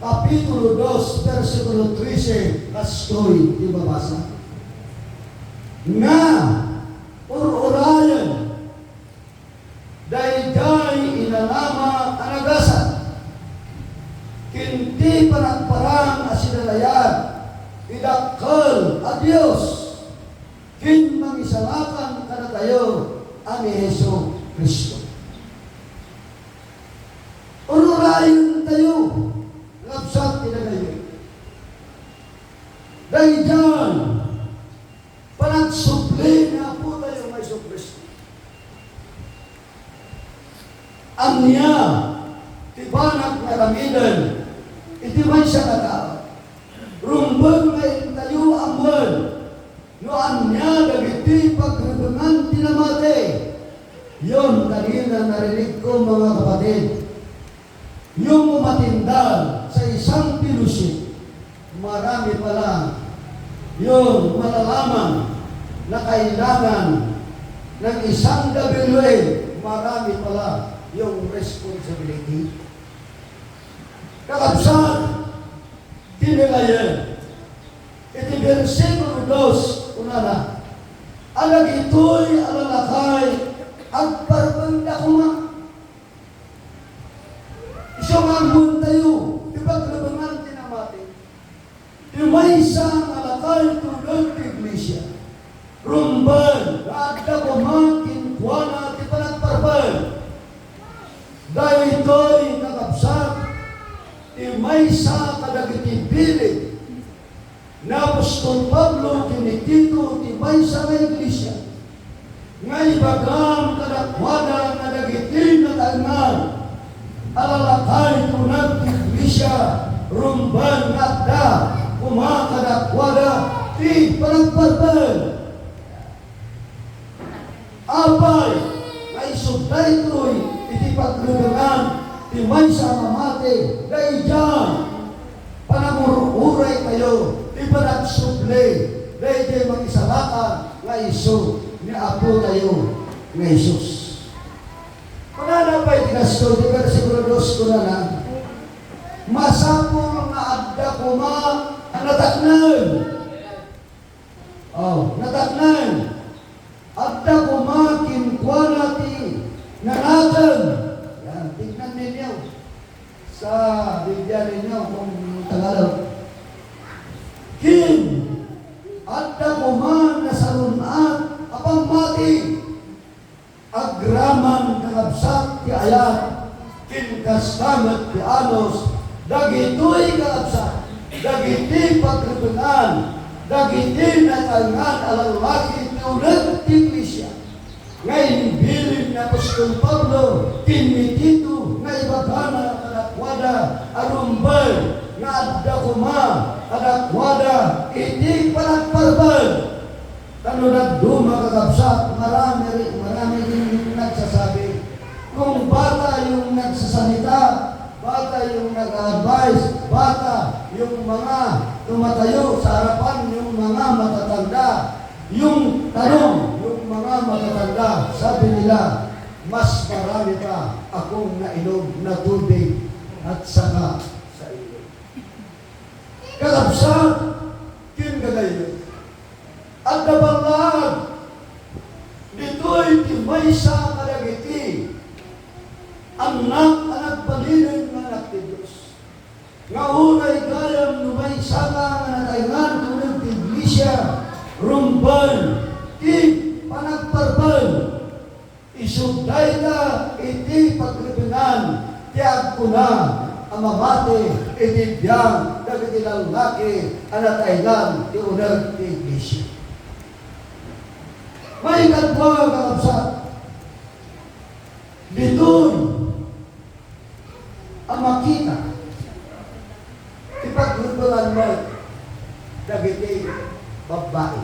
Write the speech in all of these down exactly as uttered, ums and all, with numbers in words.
Kapitulo dos, bersikulo trese, kastoy ti mabasa. Nga, ur-urayen, daydiay inanama a nagasat, ken ti panagparang a sinalayad ti dakkel a Dios, ken mangisalakan kadatayo a ni Jesu-Cristo. Ur-urayentayo, kabsat ti nagayyem. Daydiay panagsubli ni Apotayo nga Jesu-Cristo. Ania ti banag nga aramiden iti maysa nga tao? Rumbeng nga intayo ammoen no ania dagiti pagrebengan ti namati. Yon, kanina narinigko, mga kapatid, yung umatinda sa isang fellowship, marami pala yung malalaman na kailangan ng isang W A, marami pala yung responsibility. Kakabsat, ti nagayyem, iti bersikulo dos, kunana, a dagitoy a lalakay, agparbengda koma. Isu nga ammoentayo ti pagrebengan ti namati. Ti maysa nga lalakay tulod ti iglesia, rumbeng nga adda koma kenkuana ti panagparbeng. Daytoy, kakabsat, ti maysa kadagiti bilin ni apostol Pablo ken ni Tito ti maysa nga iglesia, nga ibagam kadakuada nga dagiti nataengan a lalakay ti uneg ti iglesia, rumbeng nga adda koma kadakuada ti panagparbeng. Apay nga isut daytoy iti pagrebengan ti maysa a mamati, daydiay panangur-uraytayo ti panagsubli daydiay mangisalakan nga isu ni Apotayo nga Jesus. Kunana pay ti kastoy ti bersikulo dos, kunana, masapul nga adda koma a natakneng. Oh, natakneng. Adda koma kenkuana ti nanakem. Yan, tignan ninyo sa Biblia ninyo kung Tagalog. Ken, adda koma nasalun-at a pammati. Agraman, kakabsat, ti ayat, ken kasta met ti anus, dagitoy, kakabsat, dagiti pagrebengan dagiti nataengan a lallaki ti uneg ti iglesia. Nga imbilin ni apostol Pablo ken ni Tito nga ibagana kadakuada a rumbeng nga adda koma kadakuada iti panagparbeng. Tano dadduma, kakabsat, marami, marami din yung nagsasabi. Kung bata yung nagsasalita, bata yung nag-a-advise, bata yung mga tumatayo sa harapan, yung mga matatanda, yung tanong, yung mga matatanda, sabi nila, mas marami pa akong nainom na tubig at saka sa iyo. Kakabsat, ken gagayyem, adda ballaag ditoy ti maysa kadagiti annak a nagbalinen nga anak ti Dios, nga uray gayam no maysaka nga nataengan ti uneg ti iglesia, rumbeng ti panagparbeng. Isut dayta iti pagrebengan ti agkuna a mamati iti biag dagiti lallaki a nataengan ti uneg ti iglesia. Maikadua, kakabsat, ditoy a makita ti pagrebengan met dagiti babbai.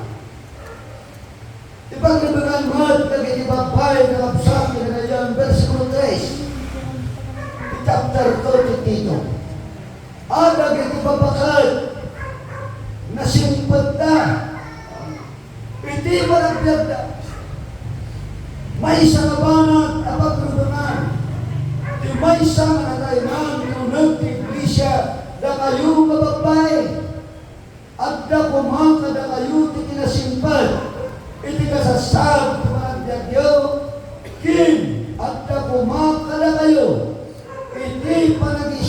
Ti pagrebengan met dagiti babbai, kakabsat, ti kanayon, bersikulo tres, ti chapter two ti Tito. A dagiti babaket, nasingpetda iti panagbiagda. Maysa nga banag a pagrebengan ti maysa nga nataengan ti uneg ti iglesia, da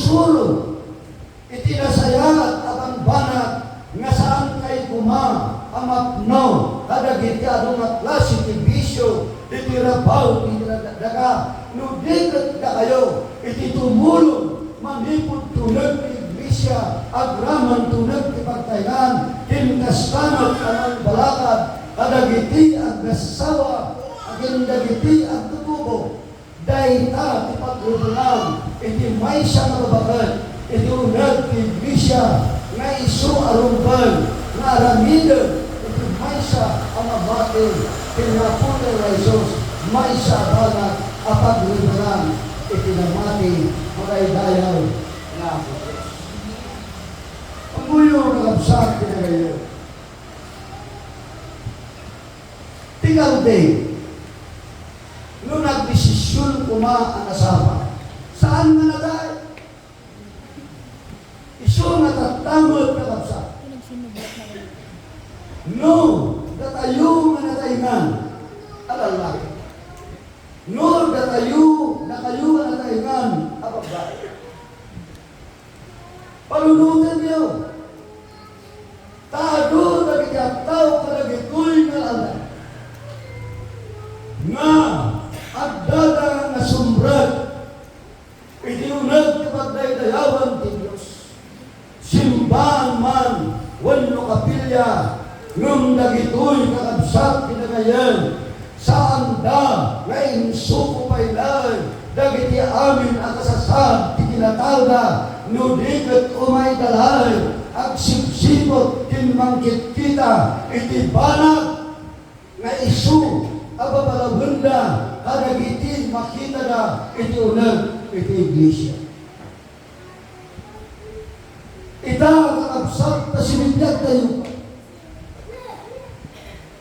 Puro iti nasayaat a bambanag nga saankay koma a mapno kadagiti adu nga klase ti bisio ditoy rabaw ti daga, no di ket dakayo iti tumulong manipud tuneg ti iglesia, agraman tuneg ti pagtayngan, ken kasta met a mangbalakad kadagiti agassawa, ken dagiti agtutubo. Dayta ti pagrebelang iti maysa nga babaket iti uneg ti iglesia nga isu a rumbeng nga aramiden iti maysa a mamati ken ni Apotayo a Jesus, maysa a banag a pagrebelang iti namati madaydayaw nga Apo Dios. Ammoyo, kakabsat, ti nagayo. Ti kaldi, no nagdesision koma a nasapa, saan nga natay? Isu nga tatta met, kakabsat. No datayo nga natayngan a lallaki, no datayo, dakayo nga natayngan a babbai, panunotenyo. Ta adu dagiti tattao kadagitoy nga aldaw nga addada nga sumrek iti uneg ti pagdaydayawan ti Dios. Simbaan man wenno kapilya, ngem dagitoy, kakabsat, ti nangayen, saanda nga insuko pay laeng dagiti amin a kasasaad ti kinataoda, no di ket umayda laeng agsipsiput ken mangkitkita iti banag nga isu a babalawenda kadagiti makitada iti uneg iti iglesia. Ita, kakabsat, ta sinibiagtayo,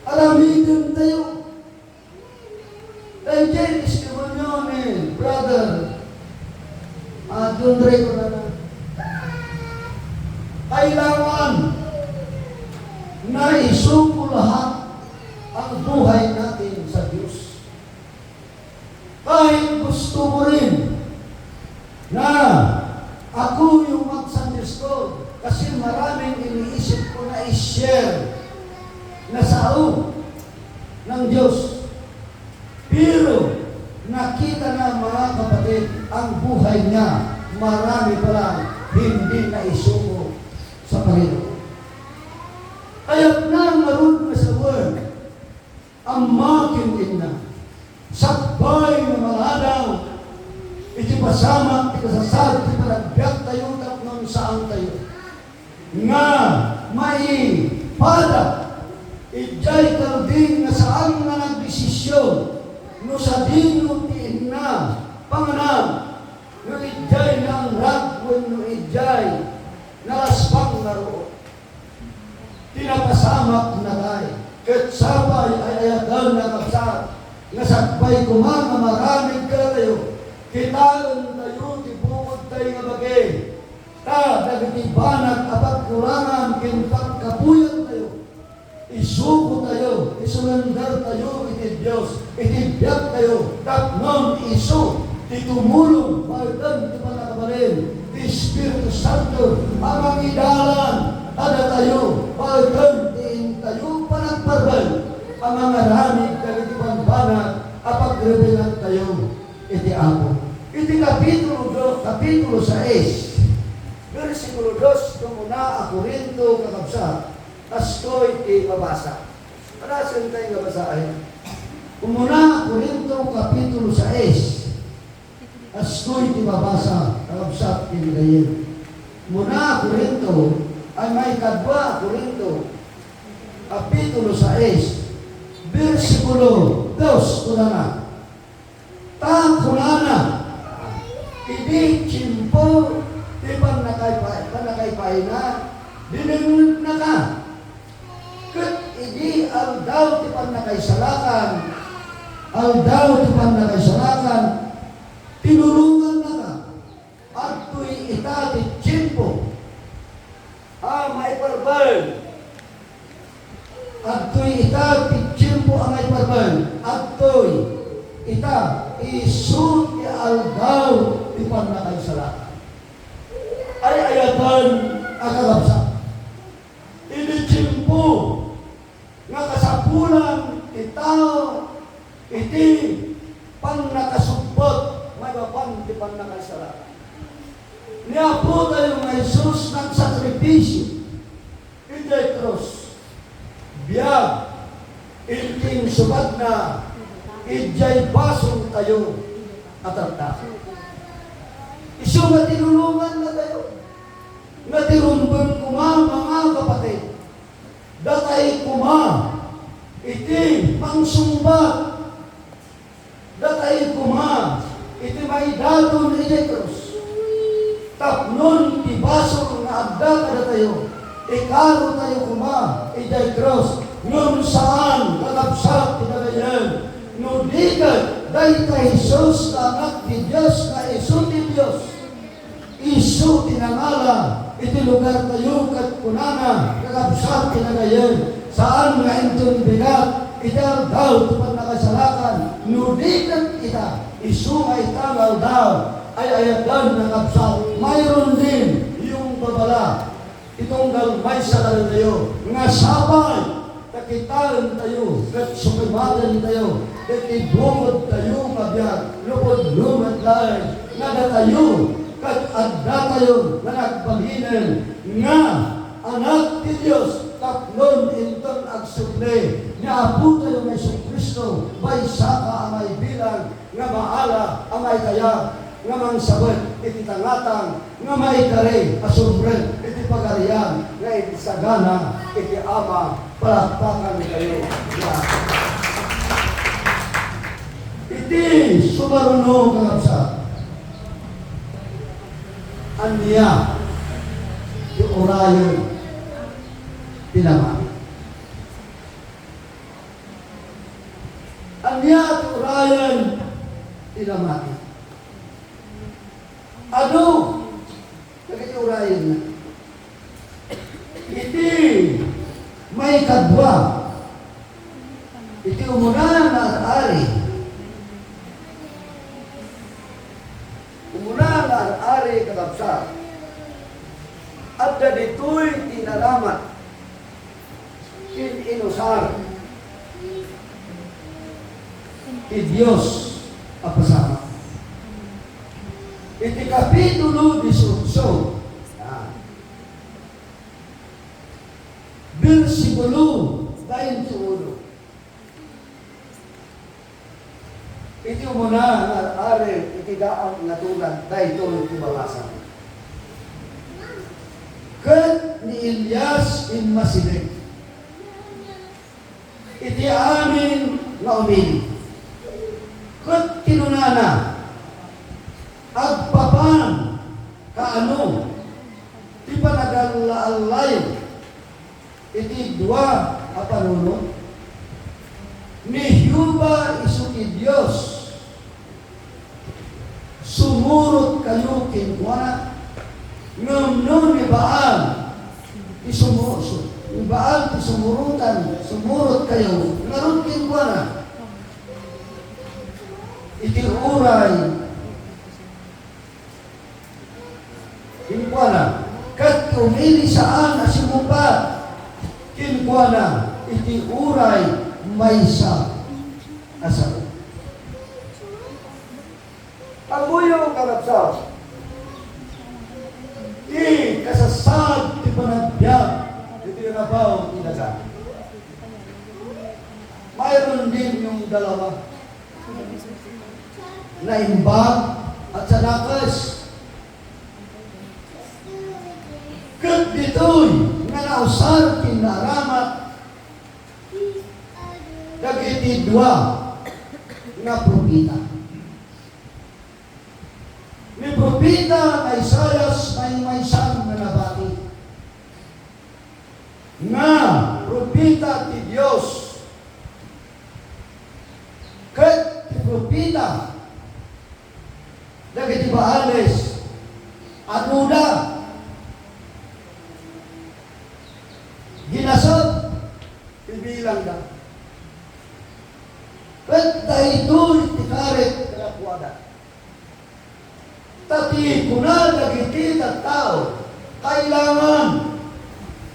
aramidentayo. Daydiay testimonio ni Brother, ah, John Ray Corona. Kailangan naisuko lahat ang buhay natin sa Diyos. Kahit gusto mo rin na ako yung mag-Sunday school kasi maraming iniisip ko na i-share na sao ng Diyos. Pero nakita na, mga kapatid, ang buhay niya, marami pa lang hindi naisuko sa Panginoon. Kaya na ngarud nga sawen, Ama ken Inna, sakbay nga maladaw iti pasamak ti kasasaad ti panagbiagtayo tapno saantayo nga maipada idiay kaldi nga saan nga nagdesisyon no sadino ti inna panganan, no idiay naangrag wenno idiay nalaspang nga ruot. Ti napasamak natay, ket sapay ay ayaten, kakabsat, nga sakbay koma nga maramid kadatayo, kitaentayo ti bukodtay nga bagi. Ta dagiti banag a pagkurangan ken pagkapuyantayo, isukotayo, isurrendertayo iti Dios, iti biagtayo, tapno isu ti tumulong baeten ti pannakabalin ti Espiritu Santo a mangidalan kadatayo baeten ti intayo panagparbay a mangaramid dagiti bambanag a pagrebelantayo iti Apo. Iti kapitulo do, kapitulo sais, bersikulo dos, umuna a Corinto, kakabsat, kastoy ti mabasa. Kadasentayo nga basaen. Umuna a Corinto, kapitulo sais, kastoy ti mabasa, kakabsat, ken ni Daniel. Umuna a Corinto, ay, maikadua a Corinto, kapitulo sais, bersikulo dos, kunana, Ta kunana, idi tiempo ti pannakaipa-, pannakaipaayna, dinengngennaka. Ket idi aldaw ti pannakaisalakan, aldaw ti pannakaisalakan, tinulongannaka. Adtoy ita ti tiempo a maiparbeng. Adtoy ita ti tiempo a maiparbeng. Adtoy ita isu ti aldaw ti pannakaisalakan. Ken a kakabsat, idi tiempo nga kasapulan ti tao iti pannakasubbot maipapan ti pannakaisalakan. Ni Apotayo nga Jesus nagsakripisio idiay krus. Biag, inting subatna idiay basoltayo a tattao. Isu nga tinulongannatayo. Nga ti rumbeng koma, mga kapatid, datay koma iti mangsungbat. Datay koma iti maidaton idiay krus. Tapno ti basol nga adda kadatayo, ikarotayo koma idiay krus. Ngem saan, kakabsat ti dagayen, no di ket dayta Jesus nga Anak ti Dios, nga isu ti Dios. Isu ti nangala iti lugartayo ket kunana, kakabsat ti dagayen, saan nga inton bigat iti aldaw ti pannakaisalakan, no di ket ita, isu nga ita nga aldaw ay ayaten, kakabsat, mayroon din iyong babala. Ti tunggal maysa kadatayo nga sapay ta kitaentayo ket sukimatentayo iti bukodtayo nga biag, lupot no met laeng nga datayo ket addatayo nga nagbalinen nga anak ti Dios tapno inton agsubli ni Apotayo nga Jesu-Cristo, maysaka a maibilang nga maala a maikayat nga mangsabet iti tangatang nga maikari a sumrek iti Pagarian nga insagana iti Ama. Palakpakantayo. Iti sumaruno, kakabsat, ania ti urayen ti namati? Ania ti urayen ti namati? Adu dagiti urayenna. Iti maikadua, iti umuna nga ar-ari, umuna nga ar-ari, kakabsat, adda ditoy ti naramat ken inusar ti Dios a pasamak. Iti Kapitulo dieciocho, ah, bersikulo twenty-uno. Iti umuna nga ar-ari iti daan nga tulag, daytoy ti babasam. Ket ni Elias immasideg iti amin nga umili. Ket kinunana, agpapan kaano ti panagalla-allayo iti dua a panunot? Ni Jehovah isu ti Dios. Sumurotkayo kenkuana, ngem no ni Baal ti sumurot, ni Baal ti sumurotan, sumurotkayo ngarud kenkuana. Iti uray kenkuana, ket umili saan a sumungbat kenkuana iti uray maysa a sao. Ammoyo, kakabsat, ti kasasaad ti panagbiag iti rabaw ti daga. Mayroon din yung dalawa. Naimbag at sa nakes. Ket ditoy nga nausar ken naaramat dagiti dua nga propeta. Ni propeta nga Isaias maymaysa nga nabati nga propeta ti Dios, ket ti propeta dagiti Baales, aduda, ginasep ti bilangda. Ket daytoy ti karit kadakuada. Ta ti kuna dagiti tattao, Kailangan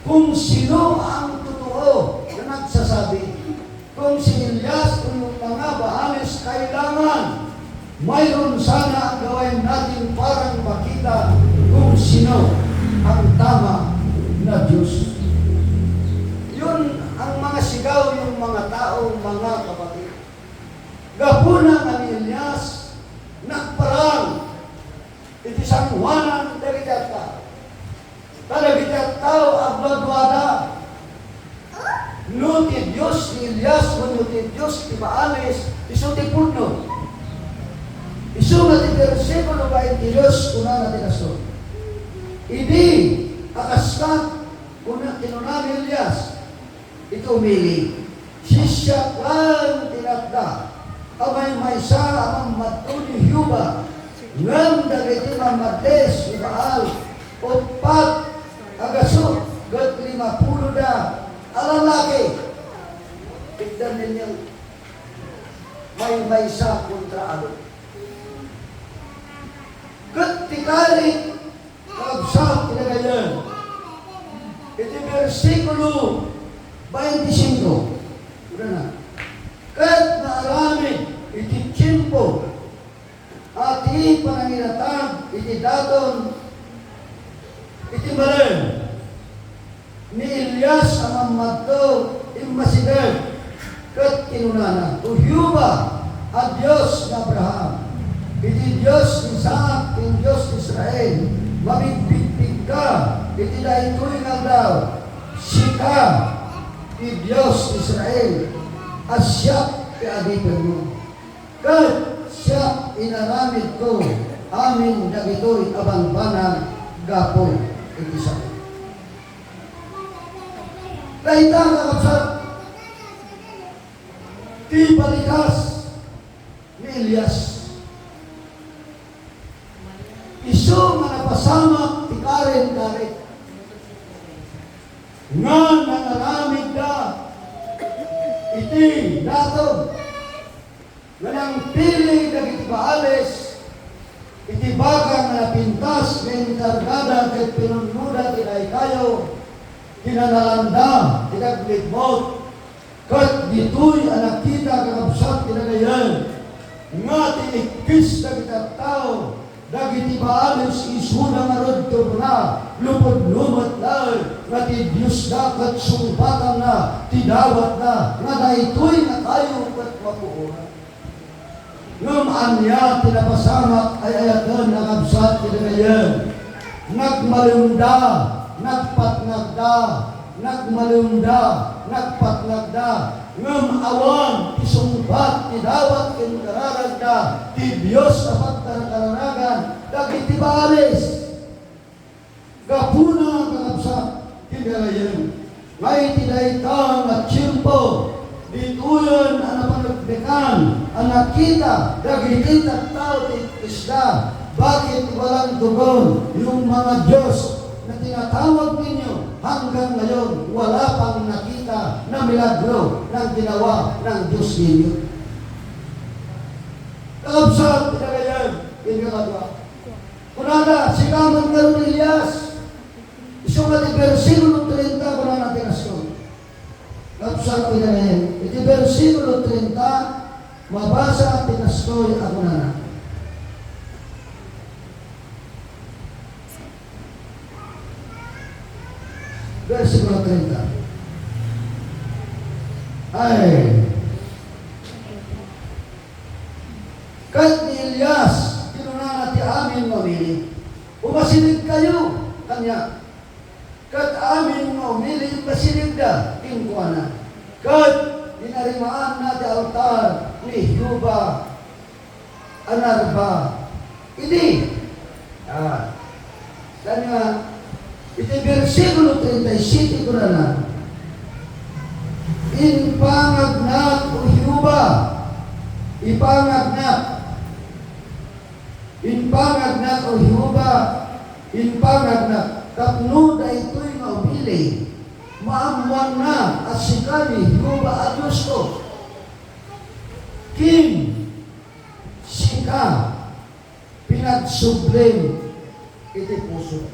kung sino ang totoo na nagsasabi. Kung si Elias o yung mga Baalis, kailangan mayroon sana ang gawain natin para makita kung sino ang tama na Diyos. Yun ang mga sigaw yung mga tao, mga kapatid. Gapuna nga ni Elias, nagparang iti sangoanan dagiti tattao. Ta dagiti tattao, agduaduada. No ti Dios ni Elias wenno ti Dios ti Baalis, isu ti pudno. Isu nga ti bersikulo baintidos, kunana ti kasto, "Idi a kasla," kuna, kinuna ni Elias, iti umili. Siak laeng ti natda a maymaysa a mammadto ni Jehovah, ngem dagiti mammaddes ni Baal, uppat a gasut ket limapuloda a lalaki. Tikdan ninyo, maymaysa kontra adu. Ket ti kari, kabsat, kinagayan. Iti bersikulo baintisingko, kunana, ket naaramid iti tiempo a ti panangiratag iti daton iti balay ni Elias a mammadto, immasideg, ket kinunana, "O Jehovah a Dios ni Abraham, iti Dios ni Isaac, ken Dios ni Israel, mabigbigbigka iti daytoy nga aldaw. Sika ti Dios ni Israel, a siak ti adipenmo. Ket siak inaramidko amin dagitoy a bambanag gapu iti sao." Dayta, kakabsat, ti balikas ni Elias. Isu nga napasamak ti karen-karen nga nangaramidda iti daton nga nangpili dagiti Baalis iti baka nga napintas nga inkargada ket pinunnoda ti daykayo, kinanalanda ti naglikmut. Ket ditoy a nakita, kakabsat, kinagayan, nga ti ikkis dagiti tattao dagiti Baalis, isuda ngarud ti umuna, lupotna met laeng nga ti diosda ket sungbatanna ti dawatna nga daytoy nga kayo ket mapuoran. Ngem ania ti napasamak ay-ayaten a kabsat iti dayem? Nagmalemda, nagpatngagda, nagmalemda, nagpatngagda, ngem awan ti sungbat ti dawat ken kararagda ti Dios a pagkarkararagan dagiti Baalis. Gapuna, kakabsat, ti garayen, nga iti dayta nga tiempo, ditoyen a napaneknekan a nakita dagiti tattao ti isda, bakit walang tugon yung mga Diyos na tinatawag ninyo? Hanggang ngayon, wala pang nakita na milagro ng ginawa ng Diyos ninyo. Kakabsat, ti garayen, ken kakadua. Kunada, sika man ngarud, Elias. Isu nga ti bersikulo treinta, kunana ti kastoy. Kabsat, ti garayen. Iti bersikulo treinta, mabasa ti kastoy a kunana. Bersikulo treinta. Ay. Ket ni Elias, kinunana ti amin nga umili, "Umasidegkayo kaniak." Ket amin nga umili, impasidegda kenkuana. Ket inarimaanna ti altar ni Jehovah a narba idi. Ah, Kaniana, iti bersikulo treinta y siete, kunana, "Impangagnak, O Jehovah, ipangagnak. Impangagnak, O Jehovah, impangagnak. Tapno daytoy nga umili, maammoanna a sika ni Jehovah a Diosko. Ken sika pinagsublim iti puso."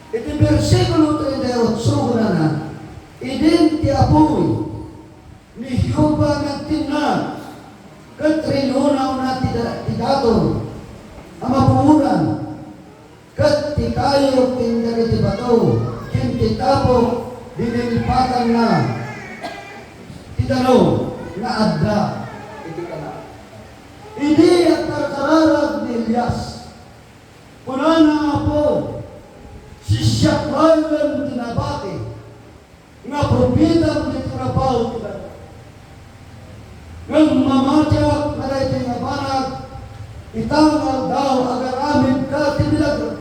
Iti bersikulo treinta y ocho, kunana, "Idin ti apuy ni Jehovah nagtinnag, ket rinunawna ti da-, ti daton a mapuoran, ket ti kayo ken dagiti bato ken ti tapok, dinilpatanna ti danum nga adda iti Canaan." Idi agkarkararag ni Elias, kunana nga Apo, "Siak laengen ti nabati nga propetam ditoy rabaw ti banag. Ngem mamatiak nga daytoy nga banag, ita nga aldaw, agaramidka ti milagro.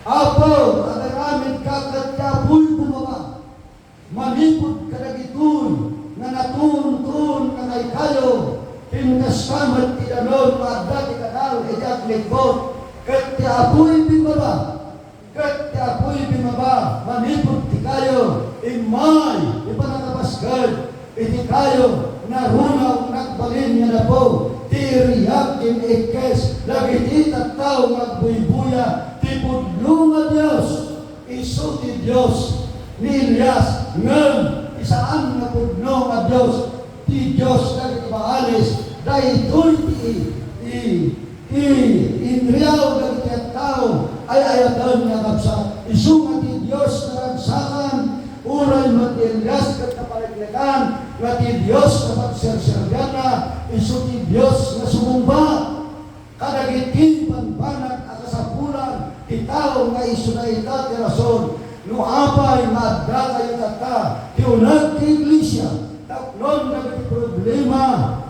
Apo, agaramidka ket ti apuy bumaba." Manipud kadagitoy nga natuon-tuon nga kaykayo, ken kasta met ti danum nga adda ti kadal iti agligbut, ket ti apuy bimmaba, ket ti apuy bimmaba manipud ti kayo, immay ti pannakabaskeg iti kayo, narunaw nagbalin nga napu ti iriak ken ikkes dagiti tattao nga agbuybuya ti pudno nga Dios. Isu ti Dios ni Elias, ngem ti saan nga pudno nga Dios, ti Dios dagiti Baalis, daytoy ti, ti, ti inriaw dagiti tattao ay ayaten nga kabsat. Isu nga ti Dios nga ragsakan, uray met ni Elias ket napaneknekan nga ti Dios nga pagserserbianna, isu ti Dios nga sumungbat kadagiti bambanag a kasapulan ti tao nga isu dayta ti rason no apay nga adda tayo tatta ti uneg ti iglesia. Tapno dagiti problema,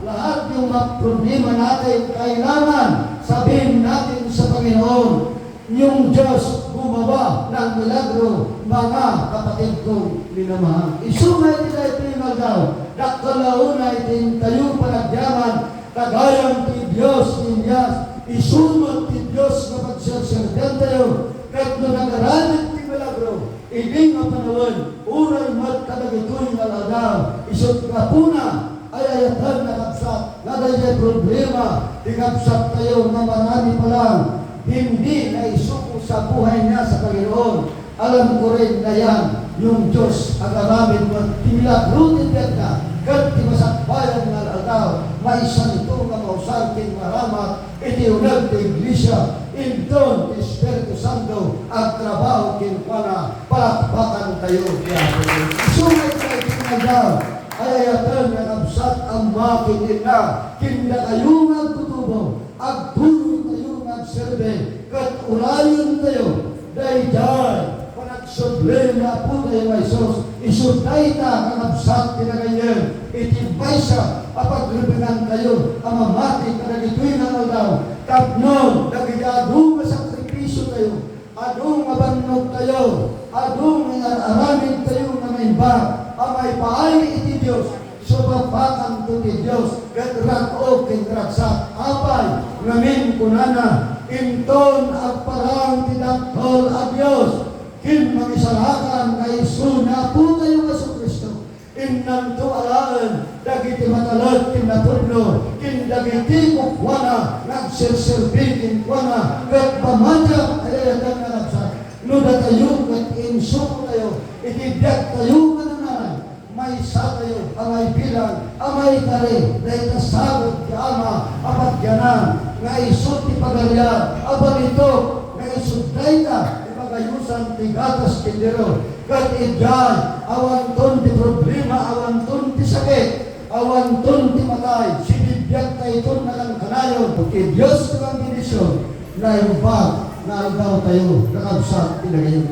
lahat ng mga problema natin, kailangan sabihin natin sa Panginoon, "Yung Diyos gumawa ng milagro, mga kapatid kong minamahal." Isu nga iti daytoy nga aldaw, dakkel a unay ti intayo panagyaman, ta gayam ti Dios ni Elias, isu met ti Dios nga pagserserbiantayo, ket no nagaramid ti milagro, idi nga panawen, uray met kadagitoy nga aldaw, isut' gapuna, ay-ayaten nga kabsat, nga daydiay problema ti kabsattayo nga marami pa lang, hindi naisuko sa buhay niya sa Panginoon. Alam ko rin na yan, yung Diyos agaramid met ti milagro ti biagna, ket ti masakbayan nga aldaw, maysa ito nga mausar ken maramat iti uneg ti iglesia, inton ti Espiritu Santo agtrabaho kenkuana. Palakpakan tayo ti Apo Dios. Isu nga iti daytoy nga aldaw, ay-ayaten nga kabsat, amma ken inna, ken dakayo nga agtutubo, agtuloy tayo nga agserbi, ket urayen tayo daydiay panagsubli nga Apo tayo nga Jesus. Isu dayta nga kabsat ti nagayyem iti maysa a pagrebengan tayo a mamati kadagitoy nga aldaw tapno dagiti adu nga sakripisio tayo, adu nga bannog tayo, adu nga ar-aramid tayo nga naimbag a maipaay iti Dios. Supapakanto ti Dios ket rag-o ken ragsak. Apay ngamin kunana, "Inton agparang ti dakkel a Dios ken mangisalakan nga isu ni Apo tayo Jesu-Cristo, innanto alaen dagiti matalek ken napudno ken dagiti kukuana nga agserserbi kenkuana ket pamatiak a yayaten nga nagsa-." No datayo ket insuko tayo iti biag tayo nga nananay, maysa tayo a maibilang a maikari dayta sagut ti Ama a pagyanan nga isu ti Pagarian a balitok nga isu dayta ti pagayosan ti gatas ken diro. Ket idiay awanton ti problema, awanton ti sakit, awanton ti matay, sibibiagtayton nakankanayon. Ti Dios ti mangbendision, naimbag nga aldaw tayo, kakabsat ti nagayon.